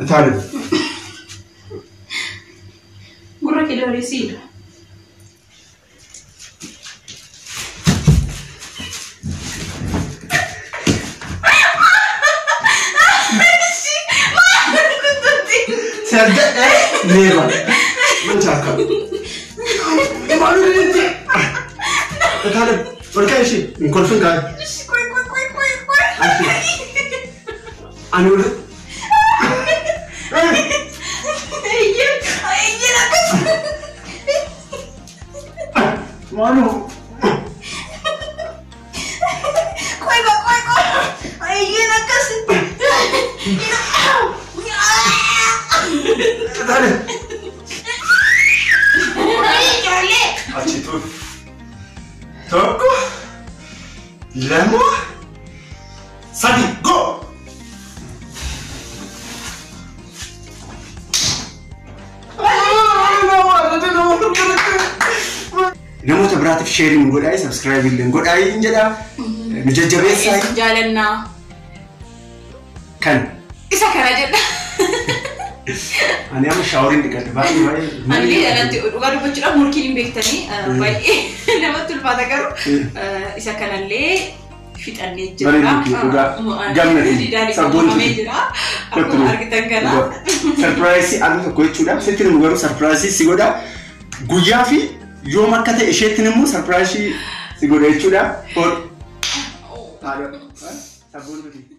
Itaalim. Gurra kee dabalee siidha. Sarjadha leeba. Man chaakka. Maaloo jetti. Itaalim. Warqaa ishee hin kolfin kaa. Qoy qoy qoy qoy qoy. Ani wal. Eeyyee eeyyee akkas. Maaloo. Qoy qoy qoy qoy. Eeyyee akkas. Itaalim. Ijoollee. Achi dur. 1, 2, 3, go! Namoota biraatiif share nu godhaa, subscribe illee godhaa hin jedhaa. Nu jajjabeessaa. Jaalannaa. Kan Isa kana jedha. Ani amma shower dhiqadhe baay'ee baay'ee. Anillee jalatti dhugaa dubbachuudhaaf morkiin hin beektanii baay'ee namatti ulfaata, garuu isa kanallee fixannee jira. Bareedu dhugaa gamna Didaan sabboontu. xumuramee jira. Akkuma argitan kana. Surprise aduu tokko jechuudha. Sitti nu garuu surprise si godha. Guyyaa fi yoom akka ta'e isheetti immoo surprise si godha jechuudha. Sabboontu.